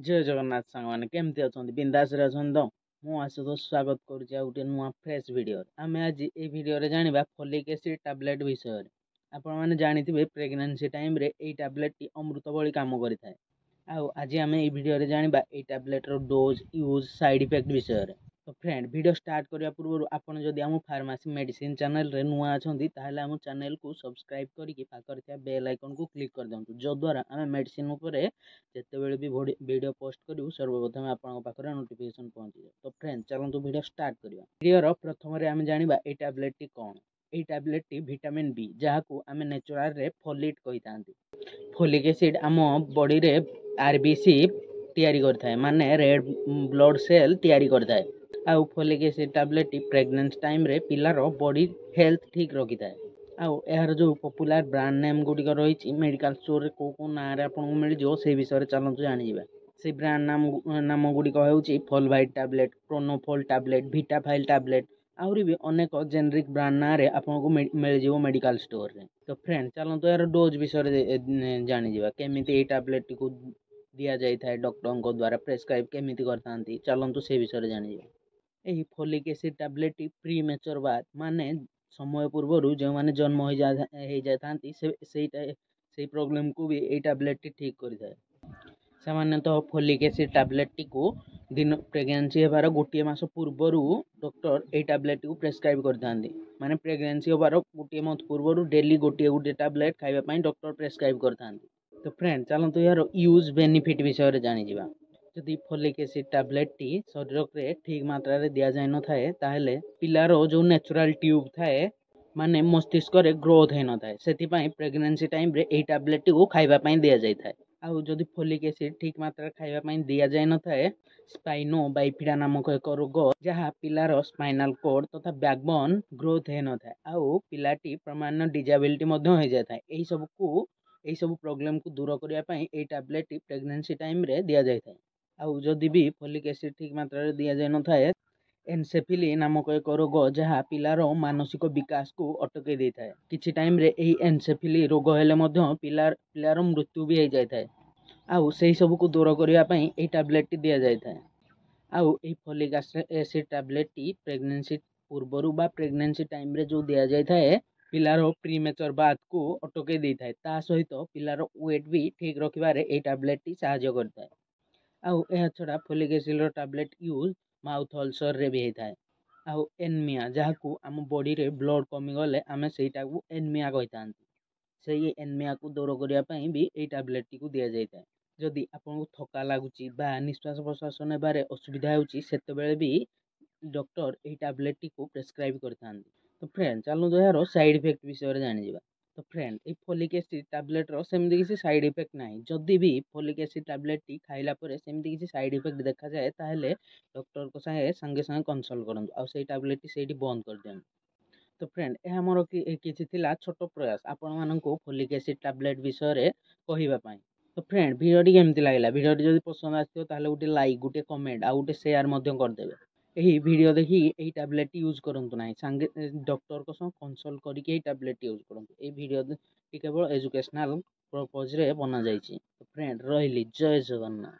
ଜୟ ଜଗନ୍ନାଥ ସାଙ୍ଗମାନେ, କେମିତି ଅଛନ୍ତି? ବିନ୍ଦାସରେ ଅଛନ୍ତି ତ? ମୁଁ ଆଶୁତୋଷ ସ୍ୱାଗତ କରୁଛି ଆଉ ଗୋଟିଏ ନୂଆ ଫ୍ରେଶ୍ ଭିଡ଼ିଓରେ। ଆମେ ଆଜି ଏଇ ଭିଡ଼ିଓରେ ଜାଣିବା ଫୋଲିକ୍ ଏସିଡ୍ ଟାବଲେଟ୍ ବିଷୟରେ। ଆପଣମାନେ ଜାଣିଥିବେ, ପ୍ରେଗନେନ୍ସି ଟାଇମ୍ରେ ଏଇ ଟାବଲେଟ୍ଟି ଅମୃତ ଭଳି କାମ କରିଥାଏ। ଆଉ ଆଜି ଆମେ ଏଇ ଭିଡ଼ିଓରେ ଜାଣିବା ଏଇ ଟାବଲେଟ୍ର ଡୋଜ୍, ୟୁଜ୍, ସାଇଡ଼୍ ଇଫେକ୍ଟ ବିଷୟରେ। ତ ଫ୍ରେଣ୍ଡ, ଭିଡ଼ିଓ ଷ୍ଟାର୍ଟ କରିବା ପୂର୍ବରୁ ଆପଣ ଯଦି ଆମ ଫାର୍ମାସି ମେଡ଼ିସିନ ଚ୍ୟାନେଲରେ ନୂଆ ଅଛନ୍ତି, ତାହେଲେ ଆମ ଚ୍ୟାନେଲକୁ ସବସ୍କ୍ରାଇବ୍ କରିକି ପାଖରେ ଥିବା ବେଲ୍ ଆଇକନ୍କୁ କ୍ଲିକ୍ କରିଦିଅନ୍ତୁ, ଯଦ୍ୱାରା ଆମେ ମେଡ଼ିସିନ ଉପରେ ଯେତେବେଳେ ବି ଭିଡ଼ିଓ ପୋଷ୍ଟ କରିବୁ, ସର୍ବପ୍ରଥମେ ଆପଣଙ୍କ ପାଖରେ ନୋଟିଫିକେସନ୍ ପହଞ୍ଚିଯିବ। ତ ଫ୍ରେଣ୍ଡ, ଚାଲନ୍ତୁ ଭିଡ଼ିଓ ଷ୍ଟାର୍ଟ କରିବା। ଭିଡ଼ିଓର ପ୍ରଥମରେ ଆମେ ଜାଣିବା ଏଇ ଟାବଲେଟ୍ଟି କ'ଣ। ଏଇ ଟାବଲେଟ୍ଟି ଭିଟାମିନ୍ ବି, ଯାହାକୁ ଆମେ ନ୍ୟାଚୁରାଲରେ ଫୋଲିଟ୍ କହିଥାନ୍ତି। ଫୋଲିକ୍ ଏସିଡ୍ ଆମ ବଡ଼ିରେ ଆର୍ ବି ସି ତିଆରି କରିଥାଏ, ମାନେ ରେଡ଼୍ ବ୍ଲଡ଼୍ ସେଲ୍ ତିଆରି କରିଥାଏ। ଆଉ ଫୋଲିକ୍ ଏସିଡ୍ ଟାବଲେଟ୍ଟି ପ୍ରେଗନେନ୍ସି ଟାଇମ୍ରେ ପିଲାର ବଡ଼ି ହେଲ୍ଥ ଠିକ୍ ରଖିଥାଏ। ଆଉ ଏହାର ଯେଉଁ ପପୁଲାର ବ୍ରାଣ୍ଡ ନେମ୍ ଗୁଡ଼ିକ ରହିଛି, ମେଡ଼ିକାଲ ଷ୍ଟୋରରେ କେଉଁ କେଉଁ ନାଁରେ ଆପଣଙ୍କୁ ମିଳିଯିବ, ସେଇ ବିଷୟରେ ଚାଲନ୍ତୁ ଜାଣିଯିବା। ସେଇ ବ୍ରାଣ୍ଡ ନାମ ଗୁଡ଼ିକ ହେଉଛି ଫୋଲଭାଇଟ୍ ଟାବଲେଟ୍, କ୍ରୋନୋଫୋଲ୍ ଟାବଲେଟ୍, ଭିଟାଫାଇଲ୍ ଟାବଲେଟ୍, ଆହୁରି ବି ଅନେକ ଜେନେରିକ୍ ବ୍ରାଣ୍ଡ ନାଁରେ ଆପଣଙ୍କୁ ମିଳିଯିବ ମେଡ଼ିକାଲ ଷ୍ଟୋରରେ। ତ ଫ୍ରେଣ୍ଡ, ଚାଲନ୍ତୁ ଏହାର ଡୋଜ୍ ବିଷୟରେ ଜାଣିଯିବା। କେମିତି ଏଇ ଟାବଲେଟ୍ଟିକୁ ଦିଆଯାଇଥାଏ, ଡକ୍ଟରଙ୍କ ଦ୍ୱାରା ପ୍ରେସକ୍ରାଇବ୍ କେମିତି କରିଥାନ୍ତି, ଚାଲନ୍ତୁ ସେ ବିଷୟରେ ଜାଣିଯିବା। ଏହି ଫୋଲିକ୍ ଏସିଡ୍ ଟାବଲେଟ୍ଟି ପ୍ରି ମେଚର୍ ବାର୍ଥ, ମାନେ ସମୟ ପୂର୍ବରୁ ଯେଉଁମାନେ ଜନ୍ମ ହେଇଯାଇଥାନ୍ତି, ସେ ସେଇଟା ସେଇ ପ୍ରୋବ୍ଲେମକୁ ବି ଏଇ ଟାବଲେଟ୍ଟି ଠିକ୍ କରିଥାଏ। ସାମାନ୍ୟତଃ ଫୋଲିକ୍ ଏସିଡ୍ ଟାବଲେଟ୍ଟିକୁ ଦିନ ପ୍ରେଗନେନ୍ସି ହେବାର ଗୋଟିଏ ମାସ ପୂର୍ବରୁ ଡକ୍ଟର ଏଇ ଟାବଲେଟ୍ଟିକୁ ପ୍ରେସକ୍ରାଇବ୍ କରିଥାନ୍ତି। ମାନେ ପ୍ରେଗନେନ୍ସି ହେବାର ଗୋଟିଏ ମନ୍ଥ ପୂର୍ବରୁ ଡେଲି ଗୋଟିଏ ଗୋଟିଏ ଟାବଲେଟ୍ ଖାଇବା ପାଇଁ ଡକ୍ଟର ପ୍ରେସକ୍ରାଇବ୍ କରିଥାନ୍ତି। ତ ଫ୍ରେଣ୍ଡ, ଚାଲନ୍ତୁ ଏହାର ୟୁଜ୍ ବେନିଫିଟ୍ ବିଷୟରେ ଜାଣିଯିବା। ଯଦି ଫୋଲିକ୍ ଏସିଡ୍ ଟାବଲେଟ୍ଟି ଶରୀରରେ ଠିକ୍ ମାତ୍ରାରେ ଦିଆଯାଇନଥାଏ, ତାହେଲେ ପିଲାର ଯେଉଁ ନ୍ୟାଚୁରାଲ୍ ଟ୍ୟୁବ୍ ଥାଏ, ମାନେ ମସ୍ତିଷ୍କରେ ଗ୍ରୋଥ୍ ହେଇନଥାଏ। ସେଥିପାଇଁ ପ୍ରେଗନେନ୍ସି ଟାଇମ୍ରେ ଏଇ ଟାବଲେଟ୍ଟିକୁ ଖାଇବା ପାଇଁ ଦିଆଯାଇଥାଏ। ଆଉ ଯଦି ଫୋଲିକ୍ ଏସିଡ୍ ଠିକ୍ ମାତ୍ରାରେ ଖାଇବା ପାଇଁ ଦିଆଯାଇନଥାଏ, ସ୍ପାଇନୋ ବାଇଫିଡା ନାମକ ଏକ ରୋଗ, ଯାହା ପିଲାର ସ୍ପାଇନାଲ୍ କର୍ଡ଼ ତଥା ବ୍ୟାକବୋନ୍ ଗ୍ରୋଥ୍ ହେଇନଥାଏ ଆଉ ପିଲାଟି ପରମାନେଣ୍ଟ ଡିଜାବିଲିଟି ମଧ୍ୟ ହେଇଯାଇଥାଏ। ଏହିସବୁ ପ୍ରୋବ୍ଲେମକୁ ଦୂର କରିବା ପାଇଁ ଏଇ ଟାବଲେଟ୍ଟି ପ୍ରେଗନେନ୍ସି ଟାଇମ୍ରେ ଦିଆଯାଇଥାଏ। ଆଉ ଯଦି ବି ଫୋଲିକ୍ ଏସିଡ୍ ଠିକ୍ ମାତ୍ରାରେ ଦିଆଯାଇନଥାଏ, ଏନସେଫିଲି ନାମକ ଏକ ରୋଗ, ଯାହା ପିଲାର ମାନସିକ ବିକାଶକୁ ଅଟକାଇ ଦେଇଥାଏ। କିଛି ଟାଇମ୍ରେ ଏହି ଏନସେଫିଲି ରୋଗ ହେଲେ ମଧ୍ୟ ପିଲାର ମୃତ୍ୟୁ ବି ହେଇଯାଇଥାଏ। ଆଉ ସେହି ସବୁକୁ ଦୂର କରିବା ପାଇଁ ଏହି ଟାବଲେଟ୍ଟି ଦିଆଯାଇଥାଏ। ଆଉ ଏହି ଫୋଲିକ୍ ଏସିଡ୍ ଟାବଲେଟ୍ଟି ପ୍ରେଗନେନ୍ସି ପୂର୍ବରୁ ବା ପ୍ରେଗନେନ୍ସି ଟାଇମ୍ରେ ଯେଉଁ ଦିଆଯାଇଥାଏ, ପିଲାର ପ୍ରିମେଚର୍ ବାର୍ଥକୁ ଅଟକାଇ ଦେଇଥାଏ। ତା ସହିତ ପିଲାର ୱେଟ୍ ବି ଠିକ୍ ରଖିବାରେ ଏହି ଟାବଲେଟ୍ଟି ସାହାଯ୍ୟ କରିଥାଏ। ଆଉ ଏହା ଛଡ଼ା ଫୋଲିକ୍ ଏସିଡ୍ର ଟାବଲେଟ୍ ୟୁଜ୍ ମାଉଥ୍ ଅଲସର୍ରେ ବି ହେଇଥାଏ। ଆଉ ଏନିମିଆ, ଯାହାକୁ ଆମ ବଡ଼ିରେ ବ୍ଲଡ଼୍ କମିଗଲେ ଆମେ ସେଇଟାକୁ ଏନିମିଆ କହିଥାନ୍ତି, ସେଇ ଏନିମିଆକୁ ଦୂର କରିବା ପାଇଁ ବି ଏଇ ଟାବଲେଟ୍ଟିକୁ ଦିଆଯାଇଥାଏ। ଯଦି ଆପଣଙ୍କୁ ଥକା ଲାଗୁଛି ବା ନିଶ୍ୱାସ ପ୍ରଶ୍ୱାସ ନେବାରେ ଅସୁବିଧା ହେଉଛି, ସେତେବେଳେ ବି ଡକ୍ଟର ଏହି ଟାବଲେଟ୍ଟିକୁ ପ୍ରେସକ୍ରାଇବ୍ କରିଥାନ୍ତି। ତ ଫ୍ରେଣ୍ଡ, ଚାଲନ୍ତୁ ଏହାର ସାଇଡ଼୍ ଇଫେକ୍ଟ ବିଷୟରେ ଜାଣିଯିବା। ତ ଫ୍ରେଣ୍ଡ, ଏଇ ଫୋଲିକ୍ ଏସିଡ୍ ଟାବଲେଟ୍ର ସେମିତି କିଛି ସାଇଡ଼୍ ଇଫେକ୍ଟ ନାହିଁ। ଯଦି ବି ଫୋଲିକ୍ ଏସିଡ୍ ଟାବଲେଟ୍ଟି ଖାଇଲା ପରେ ସେମିତି କିଛି ସାଇଡ଼୍ ଇଫେକ୍ଟ ଦେଖାଯାଏ, ତାହେଲେ ଡକ୍ଟରଙ୍କ ସାଙ୍ଗେ ସାଙ୍ଗେ ସାଙ୍ଗେ କନସଲ୍ଟ କରନ୍ତୁ ଆଉ ସେଇ ଟାବଲେଟ୍ଟି ସେଇଠି ବନ୍ଦ କରିଦିଅନ୍ତୁ। ତ ଫ୍ରେଣ୍ଡ, ଏହା ମୋର କିଛି ଥିଲା ଛୋଟ ପ୍ରୟାସ ଆପଣମାନଙ୍କୁ ଫୋଲିକ୍ ଏସିଡ୍ ଟାବଲେଟ୍ ବିଷୟରେ କହିବା ପାଇଁ। ତ ଫ୍ରେଣ୍ଡ, ଭିଡ଼ିଓଟି କେମିତି ଲାଗିଲା? ଭିଡ଼ିଓଟି ଯଦି ପସନ୍ଦ ଆସିଥିବ, ତାହେଲେ ଗୋଟେ ଲାଇକ୍, ଗୋଟେ କମେଣ୍ଟ ଆଉ ଗୋଟେ ସେୟାର ମଧ୍ୟ କରିଦେବେ। ଏହି ଭିଡ଼ିଓ ଦେଖି ଏହି ଟାବଲେଟ୍ଟି ୟୁଜ୍ କରନ୍ତୁ ନାହିଁ, ସାଙ୍ଗେ ଡକ୍ଟରଙ୍କ ସହ କନସଲ୍ଟ କରିକି ଏହି ଟାବଲେଟ୍ଟି ୟୁଜ୍ କରନ୍ତୁ। ଏହି ଭିଡ଼ିଓଟି କେବଳ ଏଜୁକେସନାଲ୍ ପର୍ପଜ୍ରେ ବନାଯାଇଛି। ତ ଫ୍ରେଣ୍ଡ, ରହିଲି, ଜୟ ଜଗନ୍ନାଥ।